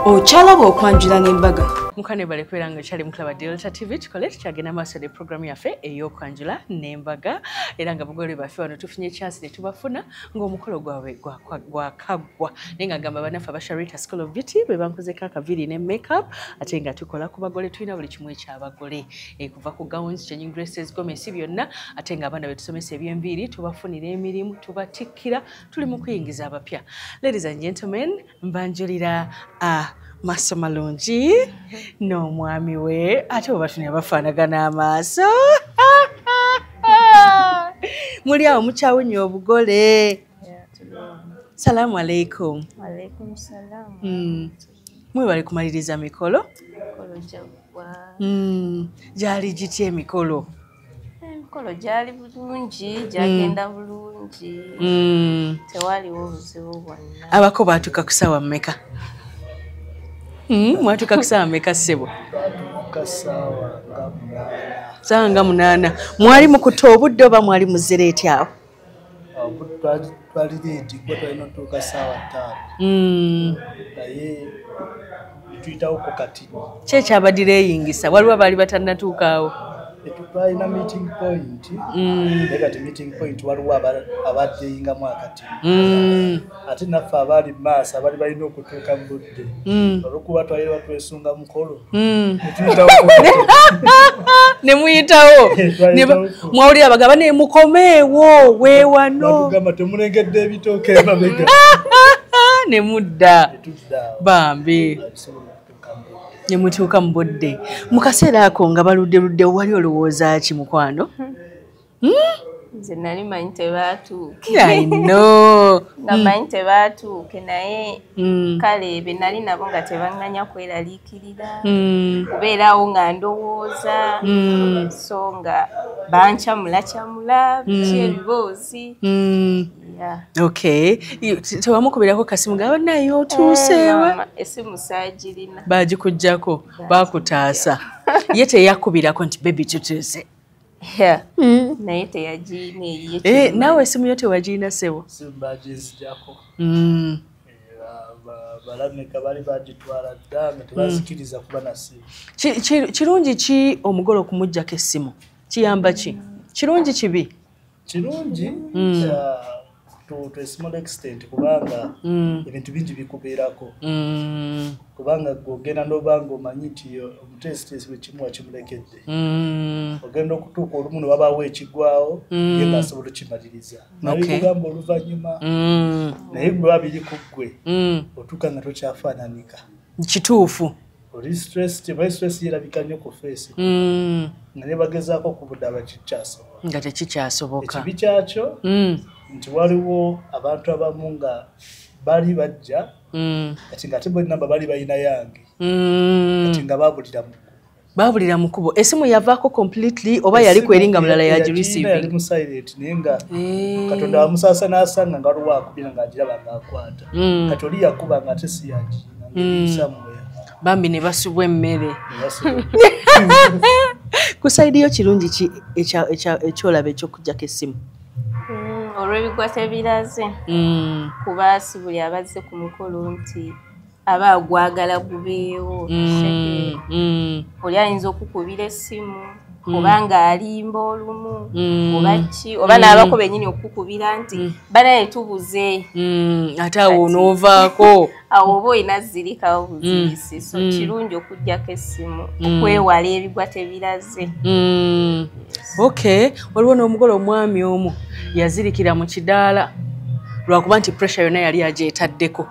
Okyalaba okwanjula n'embaga. Mukane bale kubeera nga kyali mukulaba Delta TV, tukole tukyagenda maaso ne programu yaffe ey'okwanjula n'embaga, era nga bugole baffe wano tufunye chance ne tubafuna ng'omukolo gwabwe gwakaggwa, naye nga gamba bannaffe aba Sharita School of Beauty be bankozeko akaviiri ne makeup, ate nga tukola ku bagole, tulina buli kimu ekyabagole, kuva ku gowns, changing dresses, gomesi byonna, ate nga abaana be tusomesa ebyenviiri tubafunira emirimu, tubatikkira, tuli mu kuyingiza abapya. Ladies and gentlemen, mbanjulira maaso malungi n'omwami we, ate bwe batunira bafaanagana amaaso. Muli awo mukyawunya obugole. Salaamu aleikum. Alaikum salaam. Mwebale kumaliriza mikolo. Gyali gitya emikolo? Emikolo gyali bulungi, gyagenda bulungi. Tewaliwo buzibu bwonna. Abako baatuuka ku ssaawa mmeka? Mwatuuka ku ssaawa mmeka ssebo? Ssaawa nga 8. Mwali mukutte obudde oba mwali muzireeti awo? Twali leeti kuba twalina otuuka ssaawa 5. Naye tuyitawoko kati. Ki ekyabadireeyingisa? Waliwo abaali batannatuukaawo? Twalina meeting point, naye kati meeting point waliwo abaddeyingamu akati. Ate naffe abaali mu maaso abaali balina okutuuka mu budde, olw'okuba twali batwesunga mukolo, ne muyitawo. Mwawulira bagamba ne mukomeewo weewano. Batugamba temulengedde ebitooke emabega. Ne mudda. Bambi. Ne mutuuka mu budde. Mu kaseera ako nga baludde ludde, wali olowooza ki mukwano? Nze nali manyi tebaatuuke. I know. Nga manyi tebaatuuke, naye kale be nali nabo nga tebaŋŋanya kweraliikirira. Kubeerawo nga ndowooza. So nga bankyamulakyamula, biki ebiboozi. Okay. Tewamukubirako kasimu nga bannaye otuuseewa? Essimu saagirina. Baagikuggyako, baakutaasa. Ye teyakubirako nti baby tutuuse. Naye teyagirina eyiye. Naawe essimu yo tewagirina ssebo? Essimu baaginzigyako. Balameka bali bagitwala dda nga tebazikiriza kuba na ssimu. Kirungi ki omugole okumuggyako essimu? Kiyamba ki? Kirungi kibi? Kirungi to a small extent, kubanga ebintu bingi bikubeerako. Kubanga ogenda n'obanga omanyi nti omuteesiteesi bwe kimu wakimulekedde. Ogenda okutuuka olumu ne wabaawo ekigwawo, ye ng'asobola okukimaliriza. Nabikugamba oluvannyuma, naye bwe biba biri ku ggwe, otuuka nga tokyafaananika. Kituufu. Oli stress, oba stress yerabika nnyo ku face. Nga ne bagezaako okubudaba kikyasoboka. Nga tekikyasoboka. Ekibi kyakyo, nti waliwo abantu abamu nga bali bajja, kati nga ate bo namba bali balina yange. Kati nga baabulira mu kkubo. Baabulira mu kkubo. Essimu yavaako completely oba yali kweringa mulala yagireceive? Yali mu silent, naye nga Katonda wamusaasa n'asanga nga waliwo akubira ng'agiraba ng'akwata. Kati oli yakuba nga ate si yagirina, ng'eri somewhere. Bambi ne basubwa emmere. Ku side yo kirungi ki ekyolaba eky'okuggyako essimu? Olw'ebigwa tebiraze. Kuba si buli abazze ku mukolo nti aba agwagala gubeewo. Oli ayinza okukubira essimu kubanga alimba olumu, oba ki, oba n'abako bennyini okukubira nti banaye tubuze. Ate awo onoovaako. Awo oba olina zirikawo buzirisi. So kirungi okuggyako essimu okwewala ebigwa tebiraze. Okay, waliwo n'omugole omwami omu yazirikira mu kidaala lwakuba nti pressure yonna yali agyetaddeko.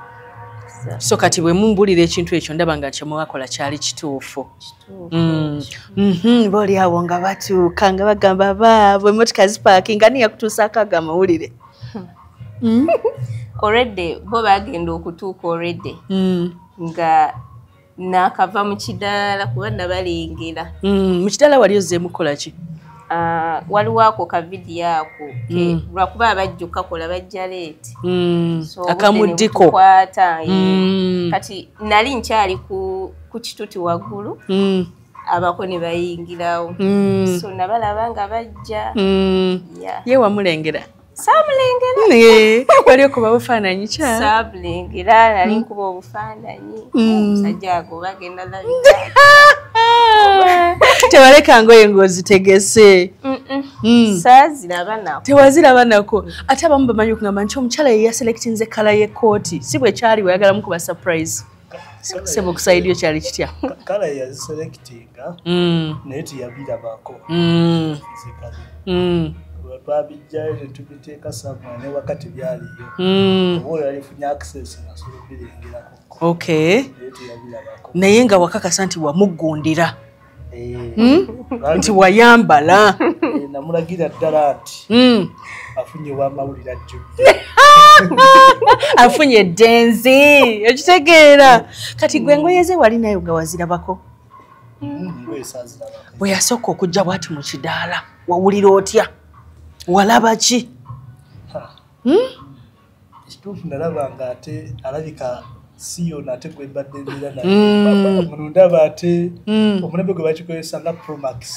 So kati bwe mumbulira ekintu ekyo ndaba nga kye mwakola kyali kituufu. Boli awo nga batuuka nga bagamba baabwe emmotoka zipaakinga, ani yakutuusaako ago amawulire? Already bo bagenda okutuuka already nga naakava mu kidaala kuba nabalengera. Mu kidaala wali ozzeemu kukola ki? Waliwo ako ka vidiyo ako lwakuba abajja okukakola bajja leeti. Akamuddiko. Kati nali nkyali ku kituti waggulu, abako ne bayingirawo. So nabalaba nga bajja. Ye wamulengera? Saamulengera. Wali okuba bufaananyi kya? Saamulengera, nali nkuba obufaananyi. Omusajja ago bagenda labika. Tebaleka ngoye ng'ozitegese. Saaziraba nako. Tewaziraba nako. Ate abamu bamanyi okugamba nti omukyala ye yaselectinze kkala y'ekkooti. Si bwe kyali weyagala mukuba surprise. Sebo okusaidiyo kyali kitya? Kkala ye yaziselectinga naye teyabirabako. Twabijjayo ne tubiteeka somewhere ne wakati byaliyo. Oba oyo yalifunye access ng'asobola okubirengerako. Okay. Naye teyabirabako. Naye nga wakakasa nti wamuggundira. Nti wayambala. Namulagira ddala nti afunye ow'amawulire ajjudde. Afunye eddenzi. Okitegeera. Kati gwe engoye ze wali nayo nga wazirabako? Engoye saazirabako. Bwe yasooka okujja bw'ati mu kidaala, wawulira otya? Walaba ki? Ekituufu nalaba nga ate alabika si yono ate gwe mbadde mbeera naye. Muno ndaba ate omulembe gwe bakikozesa nga Pro Max.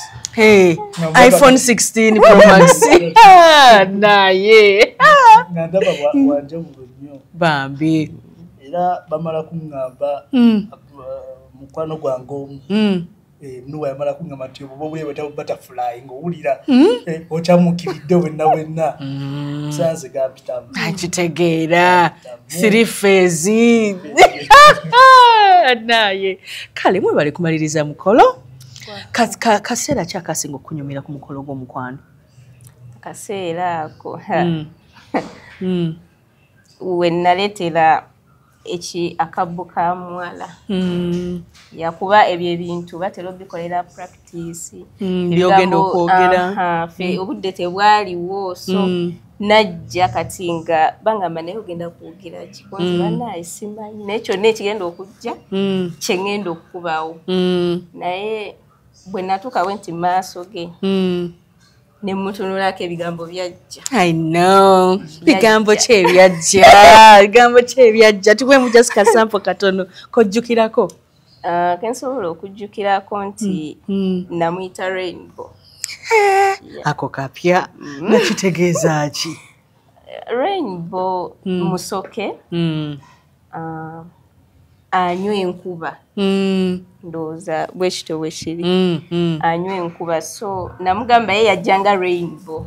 iPhone 16 Pro Max. Naye. Nga ndaba wanjawulo nnyo. Bambi. Era bamala kuŋŋamba mukwano gwange omu. Nuwa yamala kuŋŋamba nti obuba obulebe butterfly ng'owulira okyamukiridde wenna wenna. Sanze gampitamu. Akitegeera. Three phase. Naye. Kale mwebale kumaliriza mukolo. Kaseera ki akasinga okunyumira ku mukolo gw'omukwano? Akaseera ako. We naleetera eki akabbo ka muwala. Yakuba ebyo ebintu batera obikolera practice. By'ogenda okwogera. Ffe obudde tebwaliwo so najja kati nga bangamba naye ogenda kwogera ki? Nti bannaaye simanyi naye kyonna ekigenda okujja kye ŋŋenda okukubawo. Naye bwe natuuka bwe nti maaso ge ne mutunulako ebigambo byajja. I know. Bigambo ki ebyajja? Bigambo ki ebyajja? Tuwe just kasampo katono kojjukirako. Kensobola okujjukirako nti namuyita Rainbow. Ako kapya. Nakitegeeza ki? Rainbow musoke. Anywa enkuba. Ndowooza bwe kityo bwe kiri. Anywa enkuba so namugamba ye yajjanga Rainbow.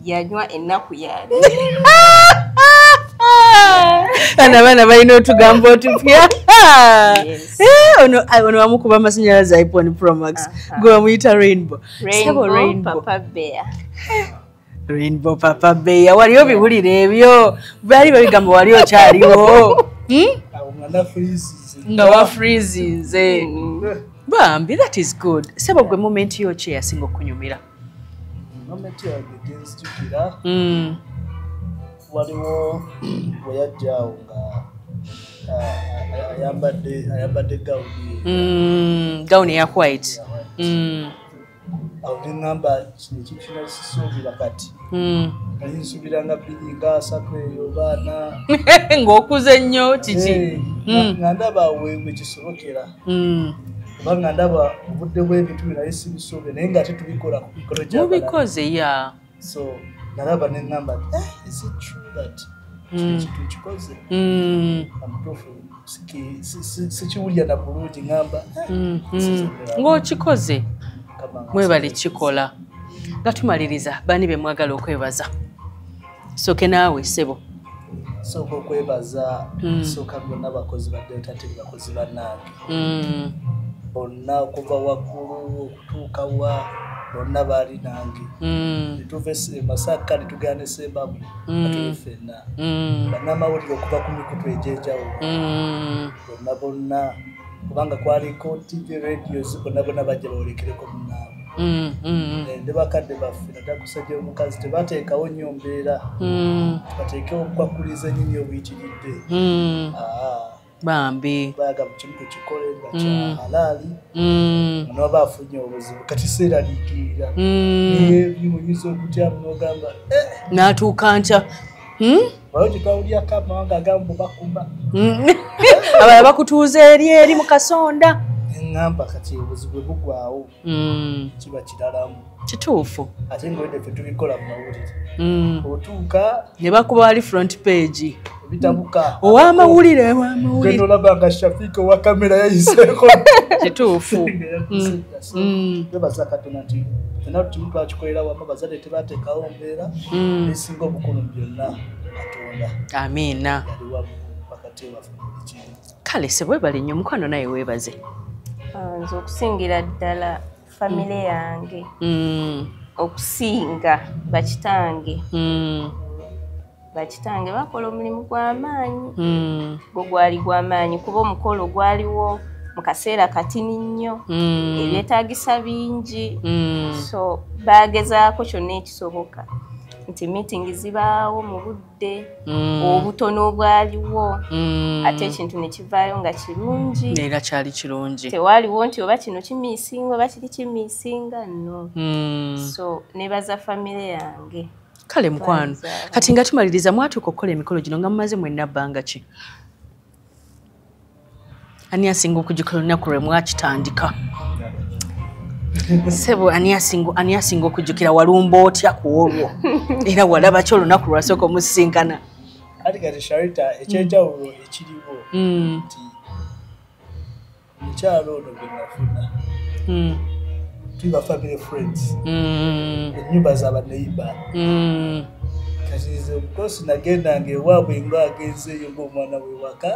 Yanywa ennaku yange. Abaana balina otugambo otupya. Ono wamukuba amasannyalaze iPhone Pro Max. Gwe bamuyita Rainbow. Rainbow Papa Bear. Rainbow Papa Bear. Wali obiwulira ebyo. Baali babigamba wali okyaliwo. Nga wa freezinze. Bambi, that is good. Sebo gwe moment yo ki eyasinga okunyumira? Moment yange gye nzijukira waliwo bwe yajja awo nga ayambadde gawuni. Gawuni eya white. Awo ne ŋŋamba kino ekintu kinali sisuubira kati. Nali nsuubira nga 2 nga 3 eyo baana. Ng'okuze nnyo kiki? Nga ndaba we kisobokera. Oba nga ndaba obudde bw'ebintu bino nali sibisuubira naye ng'ate tubikola ku mikolo gy'abalala. Mubikoze ya. So nalaba ne ŋŋamba is it true that kino ekintu nkikoze? Nga mutuufu sikiwulira na bulungi ŋŋamba. Ng'okikoze. Mwebale kikola. Nga tumaliriza bani be mwagala okwebaza? Sooke naawe ssebo. Sooka okwebaza sooka byonna abakozi ba Delta TV bakozi bannange. Bonna okuva waggulu okutuuka wa bonna baali nange. Ne tuva e Masaka ne tugenda ne Ssembabule nga tuli ffenna. Bannamawulire okuva ku mikutu egy'enjawulo. Bonna bonna kubanga kwaliko TV radios bonna bonna bajja bawolekereko munnaabwe. Ne bakadde baffe naddala ku ssajja y'omukazi tebateekawo nnyo mbeera. Bateekewo obukwakulizo ennyo obuyitiridde. Bambi. Bayaga buli kimu tukikole nga kya halaali. Nga baba afunye obuzibu kati seeraliikirira. Naye bimuyinza okutyamu n'ogamba N'atuuka ntya? Waliwo gye twawulirako amawanga agamu bakuba. Abalala bakutuuza eri eri mu kasonda. Neŋŋamba kati obuzibu bugwawo kiba kiralamu. Kituufu. Ate ng'olidde ffe tubikola mu mawulire. Otuuka ne bakuba wali front page. Bitabuka. Ow'amawulire ow'amawulire. Genda olaba nga Shafiika owa kamera yayiseeko. Kituufu. Twebaza Katonda nti ffenna kimu twakikolera wamu, abazadde tebateekawo mbeera esinga obukulu mu byonna Katonda. Amiina. Yali wamu wakati waffe buli kimu. Kale ssebo weebale nnyo mukwano naye weebaze. Nze okusingira ddala famire yange. Okusinga bakitange. Bakitange bakola omulimu gw'amaanyi. Gwo gwali gw'amaanyi kuba omukolo gwaliwo mu kaseera katini nnyo. Ebyetaagisa bingi. So baagezaako kyonna ekisoboka nti meeting zibaawo mu budde obutono obwaliwo ate ekintu ne kivaayo nga kirungi. Era kyali kirungi. Tewaaliwo nti oba kino kimiisinga oba kiri kimiisinga nno. So nebaza famire yange. Kale mukwano, kati nga tumaliriza mwatuuka okukola emikolo gino nga mumaze mwenna bbanga ki? Ani asinga okujjukira olunaku lwe mwakitandika? Ssebo ani asinga okujjukira walumba otya ku olwo? Era walaba ki olunaku lwasooka omusisinkana? Kati kati Sharita ekyenjawulo ekiriwo nti mukyalo ono gwe nafuna tuba family friends. Ennyumba za baneighbor. Kati nze of course nagendanga ewaabwe nga agenzeeyo ng'omwana we waka.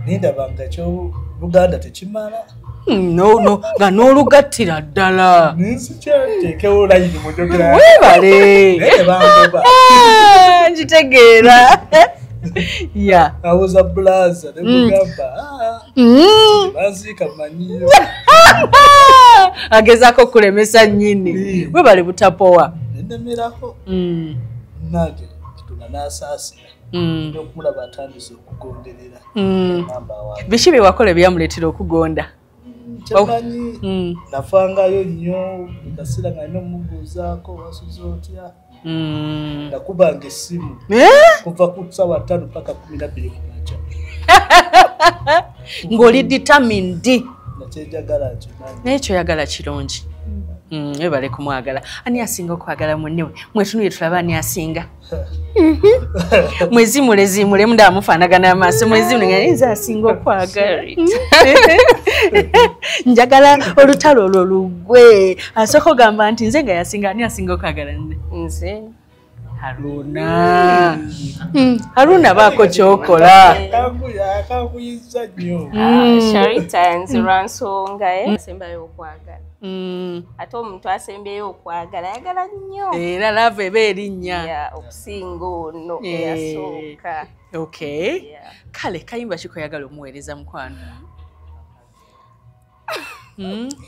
Nindaba nga ekyoluganda tekimala. No, no, nga n'olugattira ddala. Nsikyateekewo layini mu njogera. Weebale. Naye bangoba. Nkitegeera. Yeah. Awoza bulaza ne mugamba banziika mmanyiyo. Agezaako okulemesa nnyini. Weebale butapowa. Nennemerako. Nange Katonda n'asaasira. N'okumulaba atandise okugonderera. Biki bye wakola ebyamuleetera okugonda? Kyemanyi nafangayo nnyo buli kaseera nga nina omubuuzaako wasuze otya. Nakubanga essimu kuva ku ssaawa 5 paka 12 ku makya. Ng'oli determined. Nakyenjagala nkimanyi. Naye kyoyagala kirungi. Weebale kumwagala. Ani asinga okwagala munne we? Mwetunuye tulabe ani asinga. Mwezimule zimule munda mufaanagana amaaso mwezimule nga nze asinga okwagala. Njagala olutalo olwo lugwe. Asooka ogamba nti nze nga yasinga ani asinga okwagala nze? Nze. Haruna. Haruna baako ky'okola. Kankuyizza nnyo. Sharita nze lwa nsonga asembayo okwagala. Ate omuntu asembyeyo okwagala ayagala nnyo. Era love eba erinnya. Okusinga ono eyasooka. Okay. Kale kayimba ki koyagala omuweereza mukwano?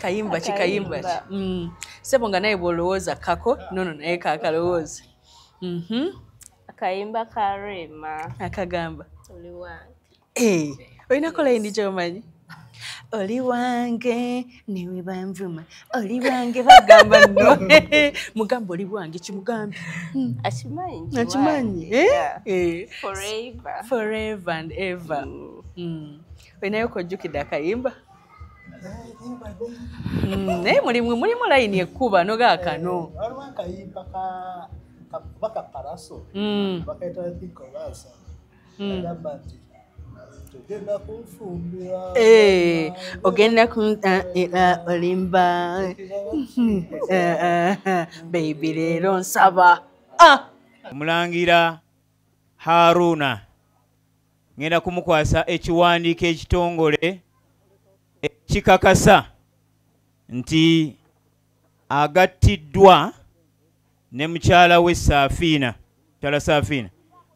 Kayimba ki kayimba ki? Ssebo nga naye bw'olowooza kako nono naye kaakalowooza. Akayimba ka Rema. Akagamba. Oli wange. Olinako layini gy'omanyi? Oli wange newe banvuma. Oli wange bagamba nno. Mugamba oli wange kimugambe. Akimanyi. Akimanyi. Forever. Forever and ever. Olinayo kojjukidde akayimba? Naye mulimu layini ekkuba nogaakano. Waliwo akayimba ka Paraso. Bakayita Think of Us. Agamba nti ogenda kunfumbira. Ogenda kunfumbira olimba. Baby leero nsaba. Omulangira Haruna ngenda kumukwasa ekiwandiiko ekitongole ekikakasa nti agattiddwa ne mukyala we Safiina. Mukyala Safiina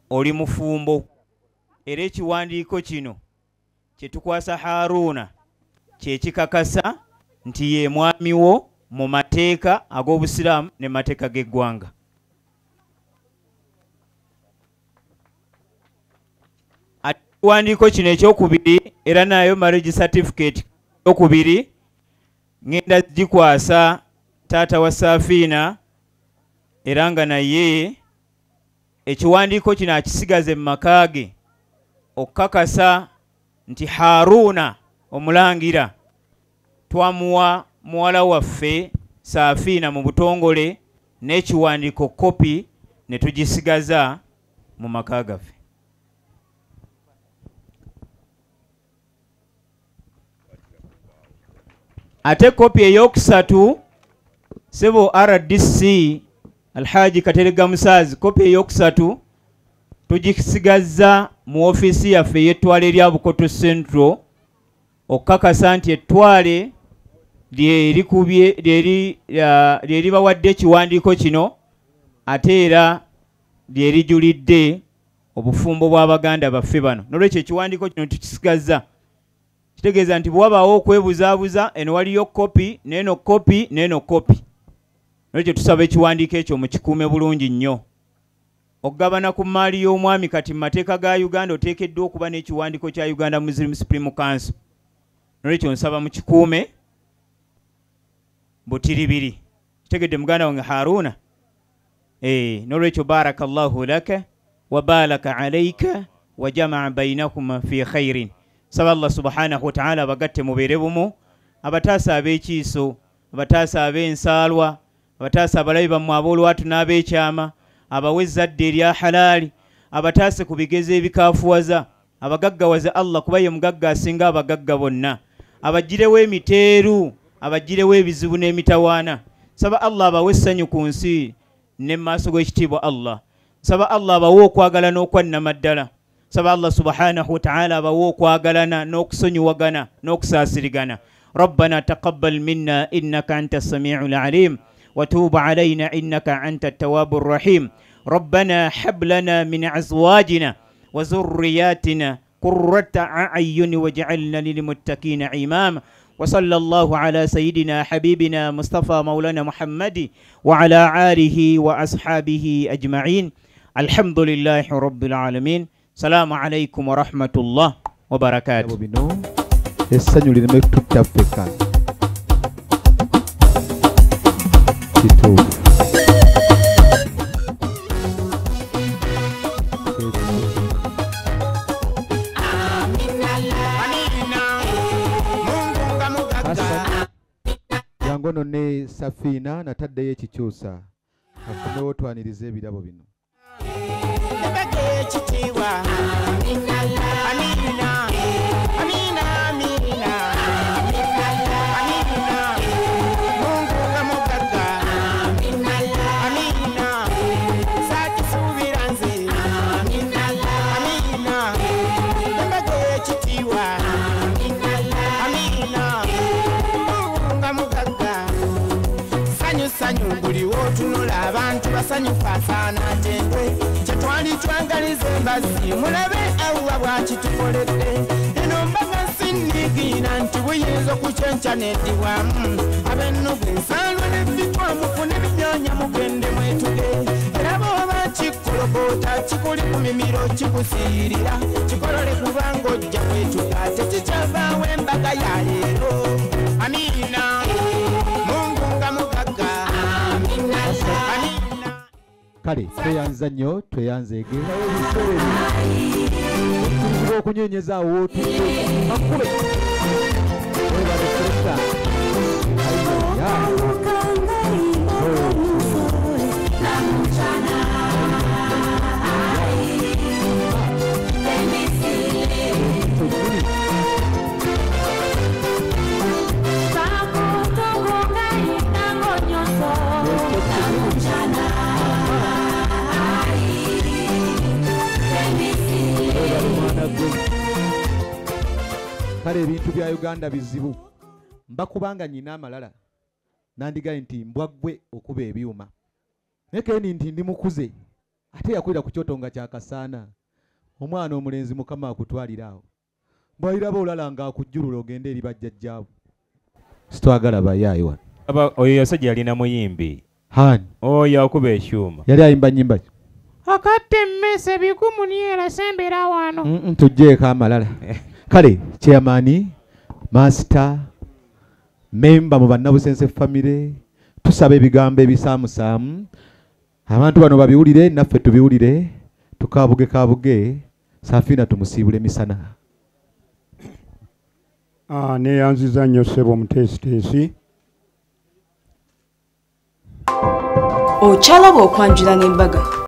oli mufumbo. Era ekiwandiiko kino kye tukwasa Haruna kye kikakasa nti ye mwami wo mu mateeka ag'Obusiraamu ne mateeka g'eggwanga. Ate ekiwandiiko kino ekyokubiri era nayo marriage certificate ekyokubiri ngenda gikwasa taata wa Safiina era nga naye ekiwandiiko kino akisigaze mu maka ge okukakasa nti Haruna omulangira twamuwa muwala waffe Saafina mu butongole n'ekiwandiiko kopi ne tugisigaza mu maka gaffe. Ate kopi eyokusatu sebo RDC Alhaji Katerega Musaazi, kopi eyokusatu tugisigaza mu ofiisi yaffe ey'ettwale lya Bukoto Central okukakasa nti ettwale lyeribawadde ekiwandiiko kino ate era lyerijulidde obufumbo bw'abaganda baffe bano. N'olwekyo ekiwandiiko kino tukisigaza, kitegeeza nti bwewabaawo okwebuzaabuza eno waliyo kopi n'eno kopi n'eno kopi. N'olwekyo tusaba ekiwandiiko ekyo mukikuume bulungi nnyo. Okugabana ku mmaali y'omwami kati mu mateeka ga Uganda oteekeddwa okuba n'ekiwandiiko kya Uganda Muslim Supreme Council. N'olwekyo nsaba mukikuume butiribiri. Kitegedde muganda wange Haruna? N'olwekyo barakallahu laka wa baraka alayka wa jamaa bainakuma fi khairin. Saba Allah subhanahu wa ta'ala abagatte mubeere bumu, abataasa ab'ekiiso, abataasa ab'ensaalwa, abataasa abalabi bammwe ab'olwatu n'ab'ekyama, abawe ezzadde erya halaali, abataase ku bigezo ebikaafuwaza, abagaggawaze Allah kuba ye mugagga asinga abagagga bonna, abagirewo emiteeru, abagirewo ebizibu n'emitawaana. Saba Allah abawe essanyu ku nsi ne mu maaso g'ekitiibwa Allah. Saba Allah abawe okwagala n'okwannamaddala. Saba Allah subhanahu wa ta'ala abawe okwagalana n'okusonyiwagana n'okusaasirigana. Rabbana taqabbal minna innaka anta as-sami'ul alim wa tub alayna innaka anta at-tawwabur rahim. Rabbana hab lana min azwajina wa zurriyatina qurrata a'yun waj'alna lil muttaqina imama. وصلى الله على سيدنا حبيبنا مصطفى مولانا محمد وعلى آله وأصحابه أجمعين. الحمد لله رب العالمين. السلام عليكم ورحمة الله وبركاته. Ngono ne Safina nataddeyo ekikyusa akomewo twanirize ebirabo bino. Abantu basanyufu asaana tendwe kyetwali twangaliza embazzi mulabe awuwa bwakitukoledde eno mbaga nsinnigiina nti buyinza okukyenkya neddibwamu ab'ennugu ensaalwa n'ebitwa mufune ebinyonya mugende mwetuge era bw'oba kikolokoota kikuli ku mimiro kikusiirira kikolole kubanga ojja kwetuga tekikyavaawo embaga ya leero. Amiina. Mungu nga mugagga. Kale tweyanza nnyo tweyanzeege okunyenyeza awo w'otudde akube webale Krista. Kale ebintu bya Uganda bizibu mbakubanga nyina amalala nandigaye nti mbwa ggwe okuba ebyuma naye kendi nti ndi mukuze ate yakulira ku kyoto nga kyakasaana omwana omulenzi Mukama akutwalira awo bw'aliraba olala ng'akujjulula ogende eri bajjajjaabo sitwagala bayaayi wano. Oyo yasajja yalina muyimbi hani oyo akuba ekyuma yali ayimba nnyimba ki akatte emmese bigumu niera sembera wano tuggyeko amalala. Kale chairman master member mu bannabusense family tusaba ebigambo ebisaamusaamu abantu bano babiwulire naffe tubiwulire tukabuge kabuge Safina tumusiibule misana. Neeyanziza nnyo ssebo omuteesiteesi. Okyalaba okwanjula n'embaga.